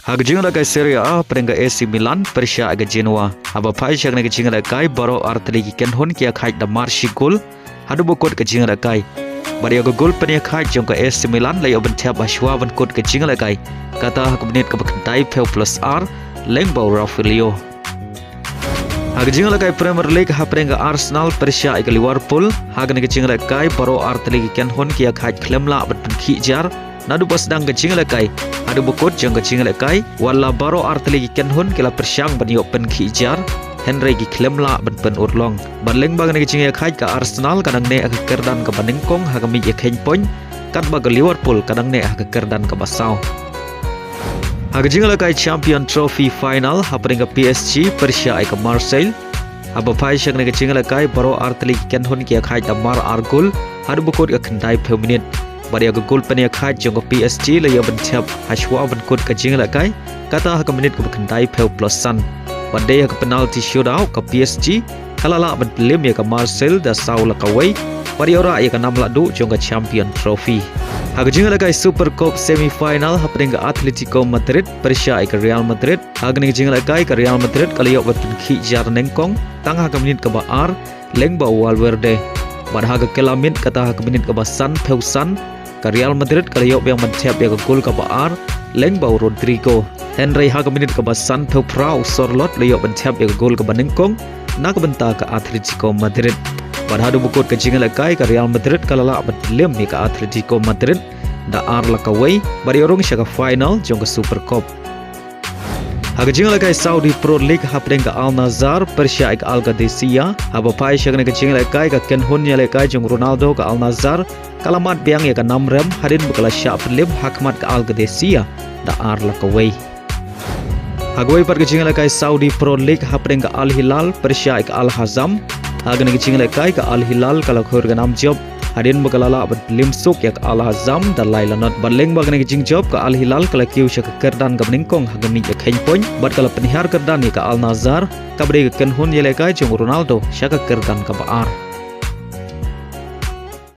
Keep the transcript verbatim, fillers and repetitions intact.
Ha ka jingïalehkai Serie A, hapdeng ka A C Milan pyrshah ïa ka Genoa, haba phai sha kane ka jingïalehkai, baroh artylli ki kynhun ki ïakhaid da mar shi gol haduh ba kut ka jingïalehkai. Bad ïa ka gol pynïakhaid jong ka A C Milan la ïoh ban thep hashwa ban kut ka jingïalehkai, kata ha ka minit kaba khyndai phew plus ar, lyngba u Rafael Leao. Ha ka jingïalehkai Premier League, hapdeng ka Arsenal pyrshah ïa ka Liverpool, ha kane ka jingïalehkai baroh artylli ki kynhun ki ïakhaid khlem lah ban pynkhih jar naduh ba sdang ka jingïalehkai haduh ba kut jong ka jingïalehkai, wat la baroh artylli ki kynhun ki la pyrshang ban ïoh pynkhih jar, hynrei ki khlem lah ban pynurlong. Bad lyngba kane ka jingïakhaid, ka Arsenal ka dang neh ha ka kyrdan kaba nyngkong ha ka miej ïakheiñ point, katba ka Liverpool ka dang neh ha ka kyrdan kaba saw. Ha ka jingïalehkai Champion Trophy final, hapdeng ka P S G pyrshah ïa ka Marseille, haba phai sha kane ka jingïalehkai, baroh artylli ki kynhun ki ïakhaid da mar ar gol haduh ba kut ka khyndai phew minit. Bad ïa ka gol pynïakhaid jong ka P S G la ïoh ban thep hashwa ban kut ka jingïalehkai, kata ha ka minit kaba khyndai phew plus san. Bad dei ha ka penalty shootout, ka P S G ka la lah ban pynrem ïa ka Marseille da saw la kawei, bad ïoh rah ïa ka nam lahduh jong ka Champion Trophy. Ha ka jingïalehkai Super Cup semi final, hapdeng ka Atletico Madrid pyrshah ïa ka Real Madrid, ha kane ka jingïalehkai ka Real Madrid ka la ïoh ban pynkhih jar nyngkong tang ha ka minit kaba ar, lyngba u Valverde. Bad ha ka kylla miet, kata ha ka minit kaba san phew san, ka Real Madrid ka la ïoh biang ban thep ïa ka gol kaba ar, lyngba u Rodrygo. Hynrei ha ka minit kaba san phew phra, u Sørloth la ïoh ban thep ïa ka gol kaba nyngkong na ka bynta ka Atletico Madrid. Bad haduh ba kut ka jingïalehkai, ka Real Madrid ka la lah ban pynrem ïa ka Atletico Madrid da ar la kawei, bad ïoh rung sha ka final jong ka Super Cup. Ha ka jingïalehkai Saudi Pro League, hapdeng ka Al Nassr pyrshah ïa ka Al Qadisiyah, haba phai sha kane ka jingïalehkai, ka kynhun ïalehkai jong u Ronaldo, ka Al Nassr ka la mad biang ïa ka nam rem hadien ba ka la shah pynrem ha khmat ka Al Qadisiyah da ar la kawei. Ha kawei pat ka jingïalehkai Saudi Pro League, hapdeng ka Al Hilal pyrshah ïa ka Al Hazm, ha kane ka jingïalehkai ka Al Hilal ka la khuid ka nam jop hadien ba ka la lah ban pynrem suk ïa ka Al Hazm da lai la not. Bad lyngba kane ka jingjop, ka Al Hilal ka la kiew sha ka kyrdan kaba nyngkong ha ka miej ïakheiñ point, bad ka la pynhiar kyrdan ïa ka Al Nassr, kaba dei ka kynhun ïalehkai jong u Ronaldo, sha ka kyrdan kaba ar.